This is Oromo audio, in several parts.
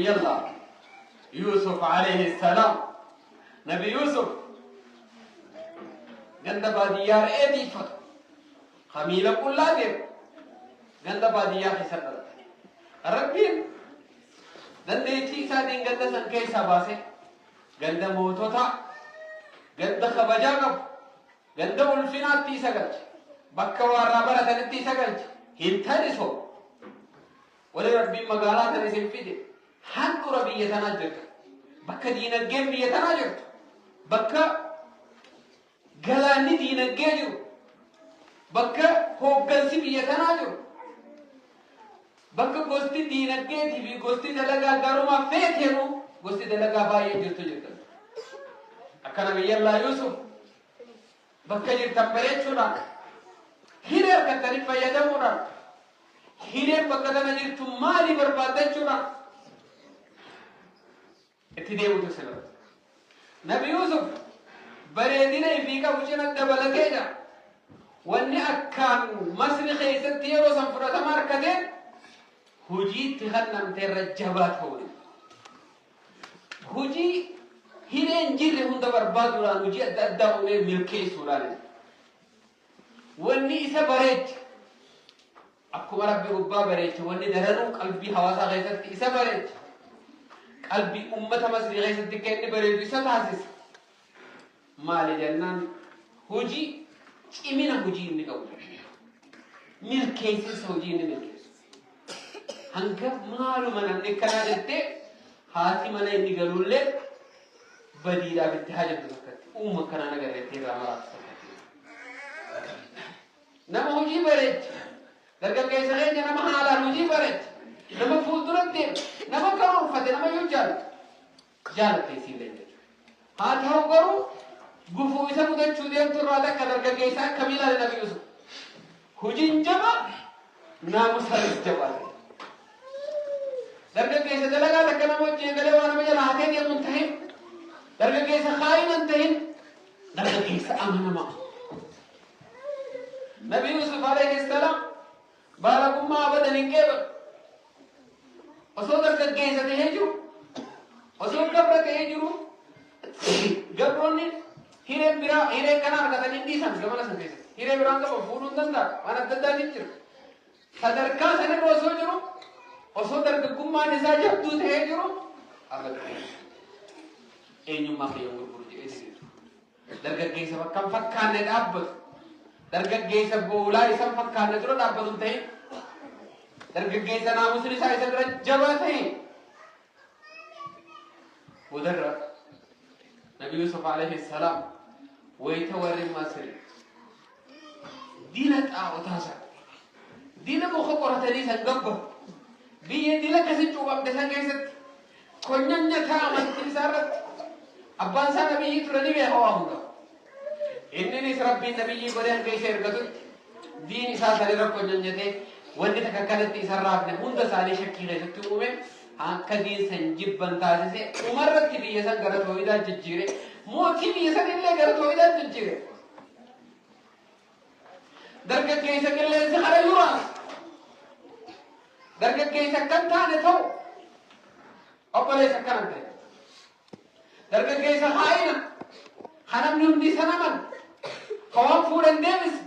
Nabiyyallah Yuusuf alayhi salaam. Nabi Yuusuf ganda baadiyyaa re'ee tiiffatu. Ka miila qullaa deemu ganda baadiyyaa keessa dhalate. Rabbiin dandeettii isaatiin ganda san keessaa baasee ganda moototaa, ganda kabajaa qabu, ganda ulfinaatti isa galche. Bakka waarraa baratanitti isa galche. Hin taniso. Wani Rabbiin magaalaa tana isin fide handhura biyya tanaa jirta. Bakka diinaggeen biyya tanaa jirtu. Bakka galaanni diinaggee jiru. Bakka hooggansi biyya tanaa jiru. Bakka gosti diinaggeetii fi gosti dalagaa garumaa feeteenu gosti dalagaa baay'ee jirtu jirtan. Akka Nabiyyallaa Yuusuf bakka jirtan bareechuudhaan hiree argattanii fayyadamuudhaan hireen bakka tana jirtu maali barbaaddachuudhaan itti deemutu isin irra. Nabi Yuusuf bareedina ifii qabu cina dabalatee jira. Wanni akkaan Masri keessatti yeroo san fudhatama argateen hojii itti kennamte irra jabaa ta'uun. Hojii hireen jirre hunda barbaaduudhaan hojii adda addaa uumee milkeessuudhaan. Wanni isa bareeche akkuma Rabbi gubbaa bareeche, wanni daranuu qalbii hawaasaa keessatti isa bareeche, qalbii ummata Masrii keessatti akka inni bareedu isa taasise maali jennaan, hojii cimina hojii inni qabu, milkeessinsa hojii inni milkeessu. Hanga maaluma namni akkanaa jettee haati mana inni galuullee badiidhaaf itti hajamtu takkatti uuma akkanaa nagarreettee irraa maraatu takkatti. Nama hojii bareeche, dargaggeessa keenya nama haalaan hojii bareeche, nama fuuldura deemu, nama karoorfate, nama yoo jaallatu jaalatte isiillee jechuudha. Haa ta'u garuu gufuu isa mudachuu deemtu irraa takka dargaggeessa akkamii ilaale Nabi Yusuf? Hojiin jabaa, naamusaanis jabaa ta'e. Dargaggeessa dalagaa takka nama hojii eegalee waa nama jala hatee deemu hin tahin. Dargaggeessa kaayina hin tahin. Dargaggeessa amanamaa. Nabi Yusuf alayhi salaam baalagummaa abadan hin qeebalu. Osoo dargaggeessa ta'ee jiru, osoo gabra ta'ee jiru, gabroonni hireen biraa hiree kana argatanii dhiisan zamana san keessatti. Hiree biraan qaban fuudhuu hin danda'a. Waan adda addaatiin jira. Sadarkaa sanirra osoo jiru, osoo dargaggummaan isaa jabduu ta'ee jiru, abadan eenyummaa kiyya gurguru jedhee diriiru. Dargaggeessa bakka hin fakkaanne dhaabbatu. Dargaggeessa boolaa isa hin fakkaanne dura dhaabbatu hin ta'in. Dargaggeessa naamusni isaa isa bira jabaa ta'e. Boodarra Nabi Yusuf alayhi salaam wayita warri Masri dila xaa'otaa sana, dila muka qoratanii san gabbaru, biyya dila akkasii cuuphamte san keessatti konyanya amantii isaa irratti, abbaan isaa nabiyyii ture, ni beeka waa hunda. Inninis Rabbiin nabiyyii godhee hanga isa ergatutti diin isaa sanirra konyanyatee wanni takka akkanatti isa raafne hunda isaanii shakkii keessatti uume, akka diin san jibban taasise. Dhumarratti biyya san gara tooyidaa jijjiire, mootii biyya san illee gara tooyidaa jijjiire. Dargaggeessa qilleensi karayyuu raasu, dargaggeessa akkan taane ta'u, obboleessa akkanan ta'e, dargaggeessa haa'ina ka namni hundi isa naman, ka waan fuudhan deebise,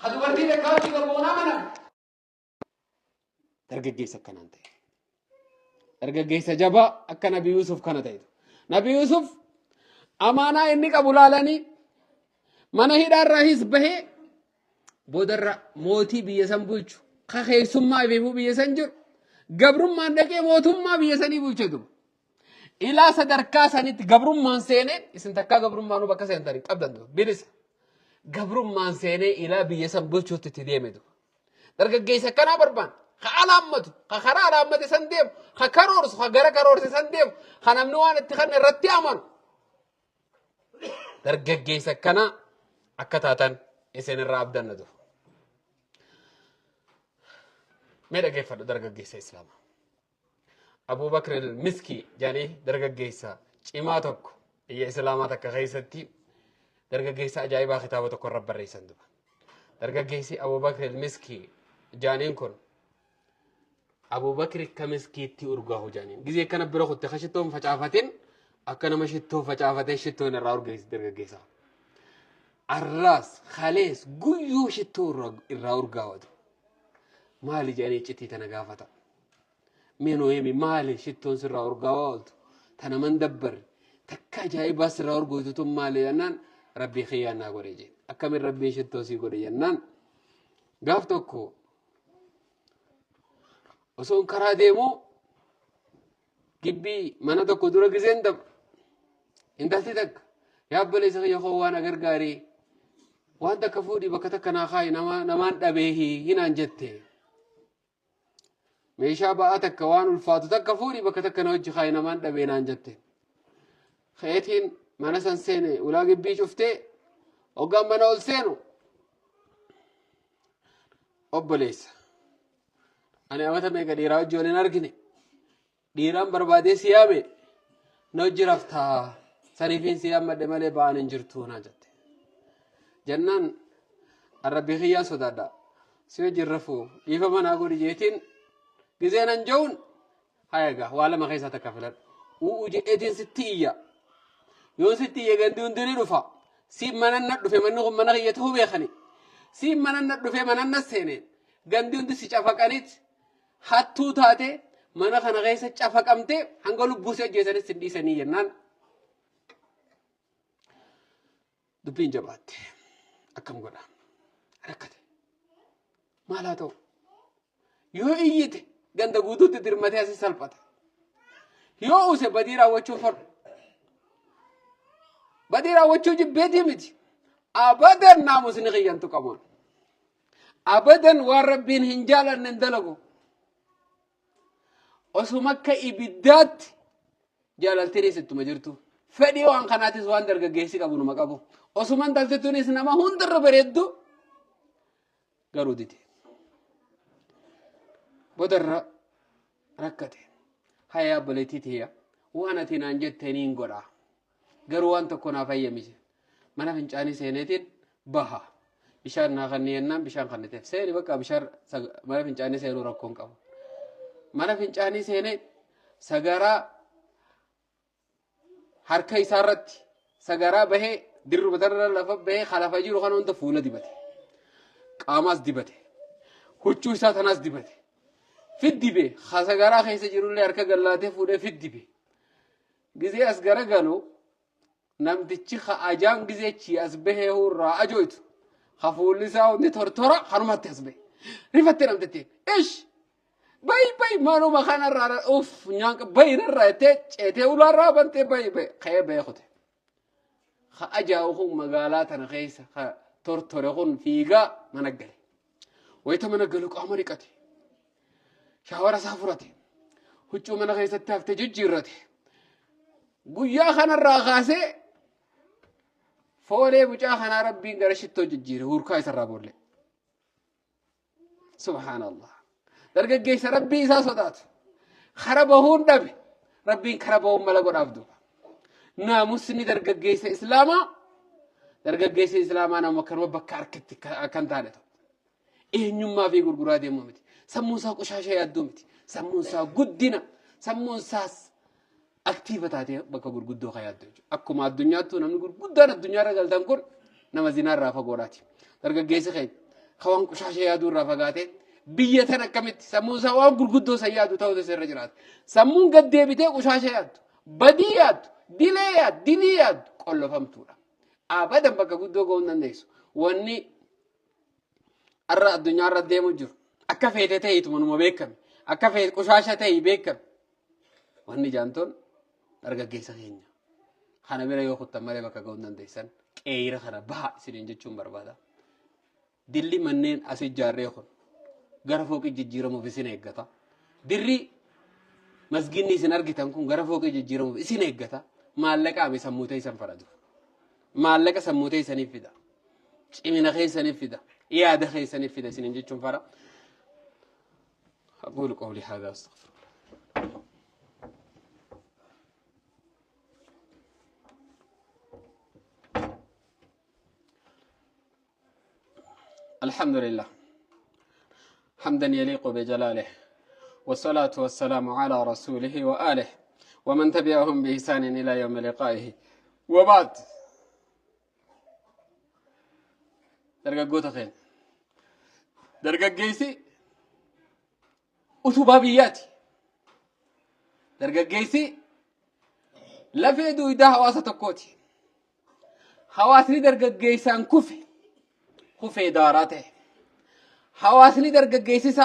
ka dubartii takka hojii garboon amanan, dargaggeessa akkanaan ta'e. Dargaggeessa jabaa akka Nabi Yuusuf kana ta'etu. Nabi Yuusuf amaanaa inni qabu laalanii mana hidhaarraahis bahee boodarra mootii biyya san bulchu, ka keessummaa ifeefuu biyya san jiru, gabrummaan dhaqee mootummaa biyya sanii bulche duba. Ilaa sadarkaa sanitti gabrummaan seenee, isin takkaa gabrummaanuu bakka seentanii qabdan duba bilisa. Gabrummaan seenee ilaa biyya san bulchuutti itti deeme duba. Dargaggeessa akkanaa barbaanna. Ka alaammatu, ka karaa alaammate san deemu, ka karoorsu, ka gara karoorse san deemu, ka namni waan itti kanne irratti amanu. Dargaggeessa akkanaa akka taatan isin irraa abdanna dufa. Mee dhaggeeffadhu dargaggeessa Islaamaa. Abuu Bakr al-Miski jedhanii dargaggeessa cimaa tokko biyya Islaamaa takka keessatti dargaggeessa ajaa'ibaa kitaaba tokko irra barreessan duba. Dargaggeessi Abuu Bakr al-Miski jedhaniin kun Abubakri akka miskiitti urgaahu jaaniin. Gizee akkana bira kutte ka shittoon facaafatin akka nama shittoo facaafatee shittoon irraa urgeessi dargaggeessa. Arraas kalees guyyuu shittoo irraa urgaawatu. Maali jedhanii iccitii tana gaafata. Mee nuu himi maali shittoon sirraa urgaawaa ooltu? Tana man dabbarre takka ajaa'ibaa sirraa urgooytu tun maali jennaan rabbii kiyyaan naa godhe jee. Akkamiin rabbiin shittoo sii godhe jennaan gaaf tokko osoon karaa deemuu gibbii mana tokko dura gizeen dabra. Intalti takka yaa obboleessa kiyya koo waan agargaarii waan takka fuudhii bakka takka naa kaayi namaan dhabeehi hinaan jette. Meeshaa ba'aa takka waan ulfaatu takka fuudhii bakka takka na hojii kaayi namaan dhabee naan jette. Keetiin mana san seene ulaa gibbii cuftee hoggaan mana ol seenu obboleessa. Ani amata meeqa dhiiraa hojii waliin argine dhiiraan barbaadee si yaame na hojii raftaa saniifiin si yaammadhe malee ba'aan hin jirtu naan jette. Jennaan arrabbii kiyyaan sodaadha si hojii rafuu dhiifama naa godhi jeetiin gizee nan ja'uun haya egaa waa lama keessaa takka filadhu. U'u jedheetiin sitti iyya. Yoon sitti iyye gandi hundi ni dhufa. Siin mana na dhufe manni kun mana kiyya ta'uu beekani. Siin mana na dhufe mana na seene. Gandi hundi si cafaqanit hattuu taate mana kana keessa cafaqamte hanga lubbuu si ajjeesanis sin dhiisanii jennaan. Dubbiin jabaatte. Akkam godha? Rakkate. Maal haa ta'u? Yoo iyyite ganda guutuutti dirmatee asii salphata. Yoo use badii raawwachuu fadhu. Badii raawwachuu jibbeetii miti. Abadan naamusni kiyyan tuqamuun. Abadan waan rabbiin hin jaalanne hin dalagu. Osuma akka ibiddaatti jaalaltiinis ittuma jirtu. Fedhii waan kanaatis waan dargaggeessi qabu numa qabu. Osuma intalti tunis nama hundarra bareeddu garuu dide. Boodarra rakkate. Haya obboleettii tiyya waan ati naan jette niin godha. Garuu waan tokko naaf hayyami jedhe. Mana fincaanii seeneetiin baha. Bishaan naa kanni jennaan bishaan kanniteef. Seeni bakka bishaan mana fincaanii seenuu rakkoon qabu. Mana fincaanii seenee sagaraa harka isaa irratti sagaraa bahee dirruma tanarra lafa bahee kalafa jiru kana hunda fuula dibate. Qaamaas dibate. Huccuu isaa tanaas dibate. Fiddibe sagaraa keessa jirullee harka gallaatee fuudhee fiddibe. Gizee as garagalu namtichi ka ajaan gizee chii as bahee irraa ajoytu ka fuulli isaa hundi tortora kanumatti as bahe. Rifatte namtitti ish bayi bayi manuma kanarraa uff nyaanqa bayi narraa jettee ceetee ulaarraa bantee bayi bayi ka'ee bahee kute. Ka ajaa'u kun magaalaa tana keessa ka tortore kun fiigaa mana gale. Wayita mana galu qaama dhiqate. Shaawara isaa furate. Huccuu mana keessatti hafte jijjiirrate. Guyyaa kanarraa kaasee foolee mucaa kanaa rabbiin gara shittoo jijjiire hurkaa isarraa boollee. Subhaanallah. Dargaggeessa rabbii isaa sodaatu. Kara bahuun dhabe. Rabbiin kara bahuun mala godhaaf duuba. Naamusni dargaggeessa islaamaa dargaggeessa islaamaa nama akkanuma bakka harkatti akkan taane ta'u. Eenyummaa fi gurguraa deemuu miti. Sammuun isaa qushaasha yaadduu miti. Sammuun isaa guddina. Sammuun isaas aktiiva taatee bakka gurguddoo kan yaaddu jechuudha. Akkuma addunyaattuu namni gurguddaan addunyaarra galtan kun nama zinaarraa fagoodhaati. Dargaggeessi keenya kan waan qushaasha yaaduu irraa fagaatee biyya tan akkamitti sammuun isaa waan gurguddoo san yaadu ta'utu irra jiraata. Sammuun gad deebitee qushaasha yaaddu, badii yaaddu, dilee yaaddu, dilii yaaddu qollofamtuudha. Abadan bakka guddoo ga'uu hin dandeessu. Wanni har'a addunyaa irra deemu jiru akka feete ta'eetuma numa beekame akka feete qushaasha ta'e beekame. Wanni jaantoon dargaggeessa keenya. Kana bira yoo kuttan malee bakka ga'uu hin dandeessan qeeyira kana baha isiniin jechuun barbaada. Dilli manneen as ijaarree kun gara fooqii jijjiiramuuf isin eeggata. Dirri masginni isin argitan kun gara fooqii jijjiiramuuf isin eeggata. Maallaqa ami sammuu teessan fadhatu. Maallaqa sammuu teessaniif fida. Cimina keessaniif fida. Yaada keessaniif fida isiniin jechuun fadha. أقول قولي هذا أستغفر الله. الحمد لله حمدا يليق بجلاله والصلاة والسلام على رسوله وآله ومن تبعهم بإحسان إلى يوم لقائه وبعد. Dargaggoota keenya. Dargaggeessi utubaa biyyaati. Dargaggeessi lafee duudaa hawaasa tokkooti. Hawaasni dargaggeessaan kufe kufee daaraa ta'e. Hawaasni dargaggeessisa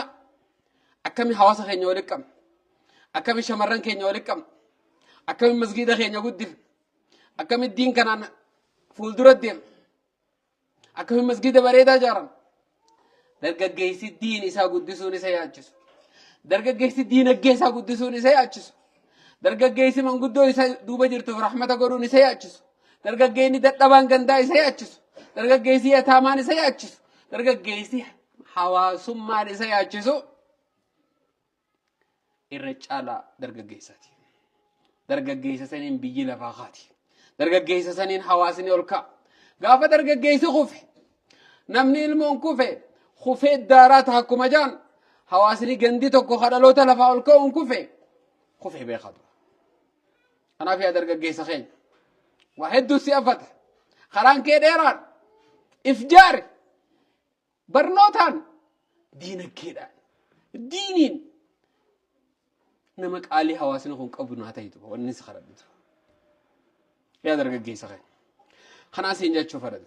akkami hawaasa keenya walitti qabna? Akkami shamarran keenya walitti qabna? Akkami masgiida keenya guddifna? Akkami diin kanaan fuuldura deemna? Akkami masgiida bareedaa ijaaran? Dargaggeessi diin isaa guddisuun isa yaachisu. Dargaggeessi diinagdee isaa guddisuun isa yaachisu. Dargaggeessi manguddoo isa duuba jirtuuf rahmata godhuun isa yaachisu. Dargaggeessi dadhabaan gandaa isa yaachisu. Dargaggeessi yataamaan isa yaachisu. Dargaggeessi hawaasummaan isa yaachisu irra caalaa dargaggeessaati. Dargaggeessa saniin biyyi lafaa kaati. Dargaggeessa saniin hawaasni ol ka'a. Gaafa dargaggeessi kufe, namni ilmoon kufe kufee daaraa ta'a akkuma jaan, hawaasni gandi tokko kadhaloota lafaa ol ka'uun kufe kufee beekaa dura. Kanaaf yaa dargaggeessa keenya, waa hedduu si afata. Karaan kee dheeraan if jaari, barnootaan, diinagdeedhaan, diiniin nama qaalii hawaasni kun qabu naa ta'itu wanni si kadhadhutu. Yaa dargaggeessa keenya. Kanaa siin jechuu fedhatu.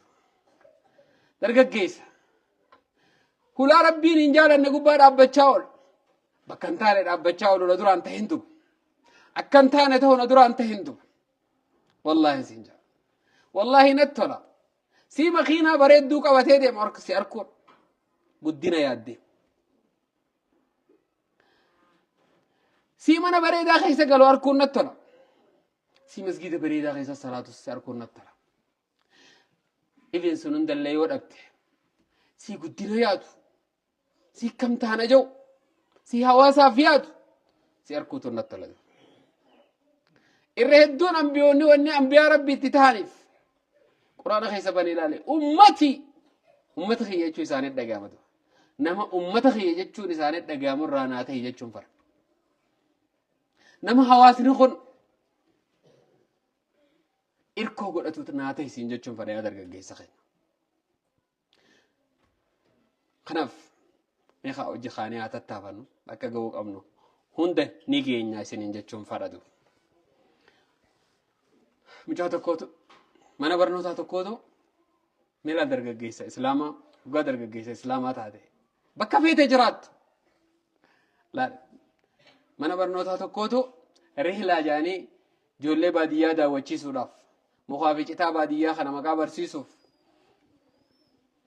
Dargaggeessa. Hulaa Rabbiin hin jaalanne gubbaa dhaabbachaa oolu. Bakka hin taane dhaabbachaa oolu na duraan ta'e hin dubu. Akka hin taane ta'u na duraan ta'e hin dubu. Wallaahi siin jaa. Wallaahi natti tola. Sii makiinaa bareedduu qabatee deema harka si arkuun. Guddina yaaddee. Sii mana bareedaa keessa galu arkuun natti tola. Sii masgiida bareedaa keessa salaatu si arkuun natti tola. Ifin sun hundallee yoo dhabte, sii guddina yaadu, sii kam taana jiru, sii hawaasaaf yaadu si arkuutu natti tola. Irra hedduun ambiyoonni wanni ambiyaa Rabbi itti ta'aniif Quraana keessa banii ilaale, ummati ummata kiyya jechuu isaanii dhaga'amatu. Nama ummata kiyya jechuun isaanii dhaga'amu irraa naa ta'e jechuun fara. Nama hawaasni kun irkoo godhatuutu naa ta'e siin jechuun fara, yaa dargaggeessa keenya. Kanaaf meeqa hojii kaanee haa tattaafannu, bakka ga'uu qabnu hunda ni geenya isiniin jechuun fadhatu. Mucaa tokkootu mana barnootaa tokkootu miila dargaggeessa islaamaa dhugaa dargaggeessa islaamaa taate bakka feete jiraattu. Laal, mana barnootaa tokkootu rihlaa jedhanii ijoollee baadiyyaa daawwachiisuudhaaf, mukaa fi citaa baadiyyaa kana maqaa barsiisuuf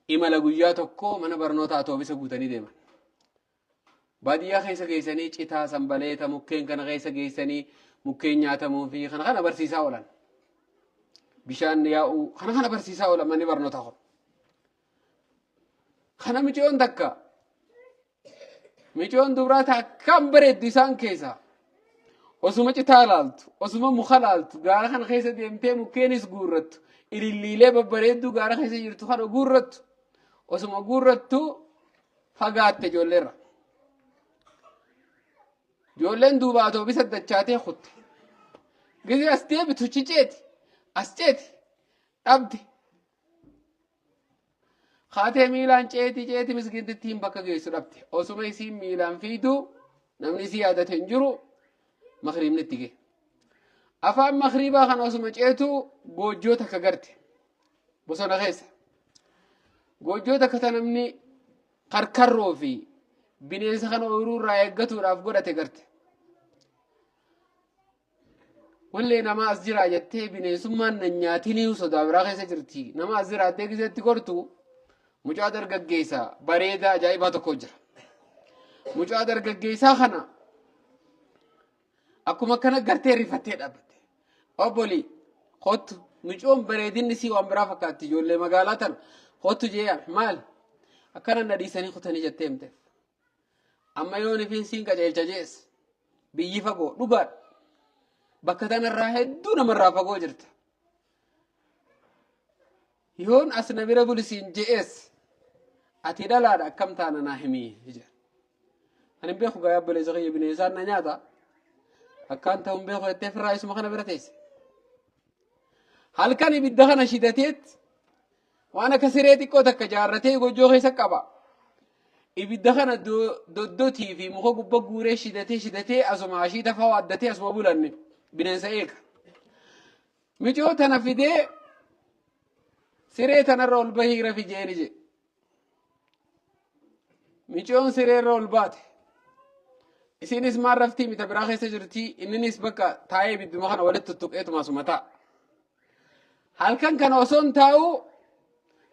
imala guyyaa tokko mana barnootaa atoobisa guutanii deeman. Baadiyyaa keessa geessanii citaa, sanbaleeta, mukkeen kana keessa geessanii mukkeen nyaatamuu fi kana kana barsiisaa oolan. Bishaan yaa'uu kana kana barsiisaa oolan manni barnootaa kun. Kana micoon takka, micoon dubraa takkaan bareeddu isaan keessa, osuma citaa laaltu, osuma muka laaltu, gaara kana keessa deemtee mukkeenis guurrattu, ililliilee babbareedduu gaara keessa jirtu kana guurrattu, osuma guurrattu fagaatte ijoolleerra. Ijoolleen duuba atoobisa dachaatee kutte. Gisee as deebitu ciceeti, as ceeti, dhabde. Kaatee miilaan ceeti ceeti, miskiintittiin bakka geessu dhabde. Osuma isiin miilaan fiidu namni isii yaadate hin jiru, makriibni itti gahe. Afaan makriibaa kana osuma ceetu goojjoo takka garte. Bosona keessa. Goojjoo takka ta namni karkarroo fi bineensa kana ooyiruu irraa eeggatuudhaaf godhate garte. Wallee nama as jiraa jettee, bineensummaan na nyaatinii sodaa biraa keessa jirti. Nama as jiraattee giseetti gortu mucaa dargaggeessa bareedaa ajaa'ibaa tokko jira. Mucaa dargaggeessaa kana akkuma akkana gartee rifattee dhaabbatte. Obbolii, kottu. Mucoon bareedinni sii waan biraa fakkaatti, ijoollee magaalaa tana. Kottu jee, maal akkana na dhiisanii kutanii jettee himteef. Amma yoo nifiin siin qajeelcha jees, biyyi fagoo dhugaadha. Bakka tanarraa hedduu namarraa fagoo jirta. Yoon as na bira bulisiin je'ees, ati dhalaadha, akkam taana naa himii jedhe. Ani hin beeku gaa obboleessa kiyya, bineensaan na nyaata. Akkaan ta'u hin beeku jettee firraa isuma kana bira teesse. Halkan ibidda kana shidateet waan akka siree xiqqoo takka jaarratee gojjoo keessa qaba. Ibidda kana doddotii fi muka gubba guuree shidatee shidatee asuma ashiita fa'aa addatee asuma bulanne bineensa eega. Micoo tana fidee siree tanarra ol bahii rafi jeeni jedhe. Micoon sireerra ol baate. Isiinis maal raftii mita biraa keessa jirti, inninis bakka taa'ee ibidduma kana walitti tuttuqeetuma asuma taa'a. Halkan kana osoo hin taa'u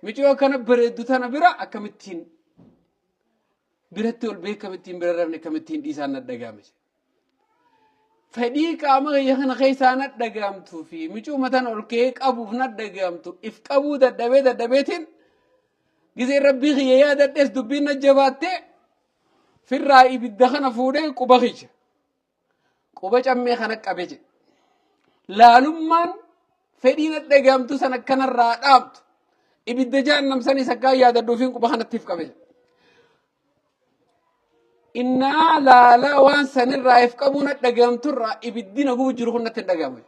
micoo akkana bareeddu tana bira akkamittiin biratti ol bee, akkamittiin bira rafne, akkamittiin dhiisaan na dhaga'ame. Fedhii qaama kiyya kana keessaa na dhaga'amtuu fi micuu tana ol ka'ee qabuuf na dhaga'amtu if qabuu dadhabee dadhabeetiin gizee rabbii kiyya yaadadhees dubbiin na jabaattee firraa ibidda kana fuudhee quba kiyya quba cammee kana qabe jedhe. Laalummaan fedhii na dhaga'amtu sana akkanarraa dhaabdu ibidda jahannam sanis akkaan yaadadhuufiin quba kanattiif qabe jedhe. Innaa laalaa waan sanirraa if qabuu na dhaga'amturraa ibiddi na gubu jiru kun natti hin dhaga'amu.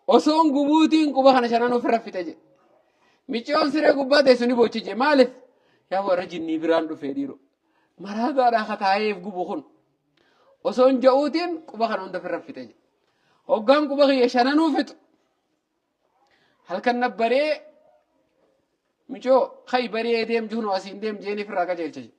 Osoon gubuutiin quba kana shanan ofirra fixe jedhe. Micciyoon siree gubbaa teessu ni boochi jedhe. Maaliif? Yaa warra jinnii biraan dhufee dhiiroo. Maraataadhaa kataa'eef gubu kun. Osoon ja'uutiin quba kana hunda ofirra fixe jedhe. Hoggaan quba kiyya shananuu fixu. Halkan na baree micoo kai baree deem juhnu asiin deem jeeni firraa qajeelcha jedhe.